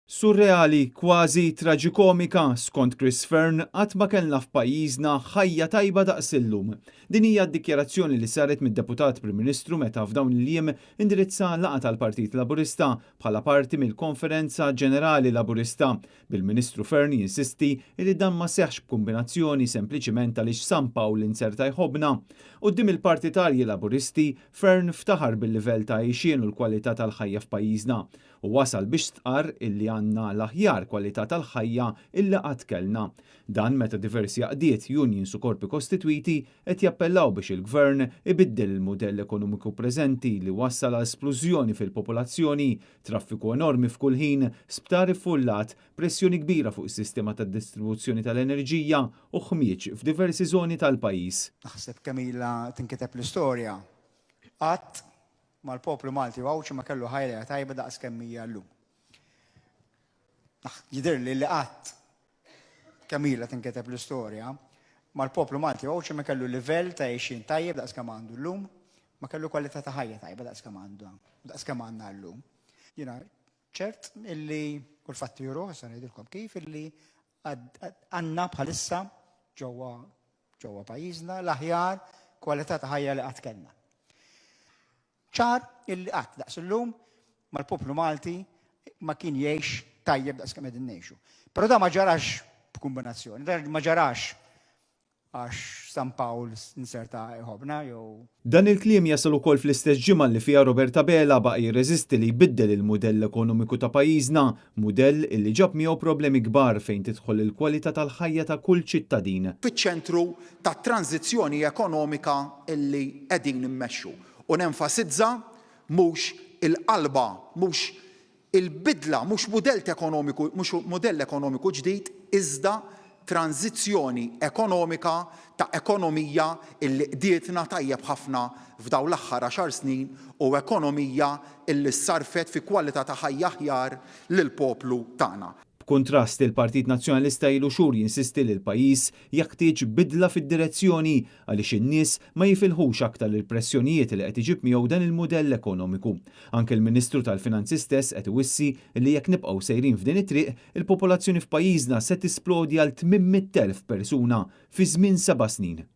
Surreali, kważi traġikomika, skont Chris Fearne, qatt ma kellna f'pajjiżna ħajja tajba daqs illum. Din hija d-dikjarazzjoni li saret mid-Deputat Prim Ministru meta f'dawn il-jiem indirizza laqgħa tal-Partit Laburista bħala parti mill-Konferenza Ġenerali Laburista, bil-Ministru Fearne jinsisti li dan ma seħħx b'kumbinazzjoni sempliċiment għaliex San Pawl inzerta jħobbna. Quddiem il-partitarji Laburisti, Fearne ftaħar bil-livell ta' għixien u l-kwalità tal-ħajja f'pajjiżna u wasal biex stqarr illi għandna l-aħjar kwalità tal-ħajja illi qatt kellna. Dan meta diversi għaqdiet, unions u korpi kostitwiti qed jappellaw biex il-Gvern ibiddel il-mudell ekonomiku preżenti li wassal għal splużjoni fil-popolazzjoni, traffiku enormi f'kull ħin, sptar iffullat, pressjoni kbira fuq is-sistema tad-distribuzzjoni tal-enerġija u ħmieġ f'diversi żoni tal-pajjiż. Naħseb kemm ilha tinkiteb l-istorja, qatt mal-poplu Malti u Għawdxi ma kellu ħajja tajba daqs kemm hija llum. Jidhirli li qatt kemm ilha tinkiteb l-istorja, mal-poplu Malti u Għawdxi ma kellu livell ta' għixien tajjeb daqs kemm għandu llum, ma kellu kwalità ta' ħajja tajba daqs kemm għandu daqs kemm għandna llum. Jiena ċert illi u l-fatti juruh, issa ngħidilkom kif illi għandna bħalissa ġewwa ġewwa pajjiżna l-aħjar kwalità ta' ħajja li qatt kellna. Ċar illi qatt daqs illum mal-poplu Malti ma kien jgħix tajjeb daqs kemm qegħdin ngħixu. Però da ma ġarax b'kumbinazzjoni, da ma ġarax għax San Pawl inserta iħobna jew. Dan il-kliem jasal ukoll fl-istess ġimgħa li fiha Robert Abela baqa' jirreżisti li jbiddel il-mudell ekonomiku ta' pajjiżna, mudell illi ġab miegħu problemi kbar fejn tidħol il-kwalità tal-ħajja ta' kull ċittadin. Fiċ-ċentru tat-tranżizzjoni ekonomika li qegħdin immexxu. U nenfasizza, mhux il-qalba, mhux Il-bidla mhux mudell ekonomiku mhux mudell ekonomiku ġdid iżda tranżizzjoni ekonomika ta' ekonomija illi qdietna tajjeb ħafna f'dawn l-aħħar għaxar snin u ekonomija illi ssarrfet fi kwalità ta' ħajja aħjar lill-poplu tagħna. B'kuntrast, il-Partit Nazzjonalista ilu xhur jinsisti li l-pajjiż jeħtieġ bidla fid-direzzjoni għaliex in-nies ma jifilħux aktar il-pressjonijiet li qed iġib miegħu dan il-mudell ekonomiku. Anke l-Ministru tal-Finanzi stess qed iwissi li jekk nibqgħu sejrin f'din it-triq, il-popolazzjoni f'pajjiżna se tisplodi għal 800,000 persuna fi żmien seba' snin.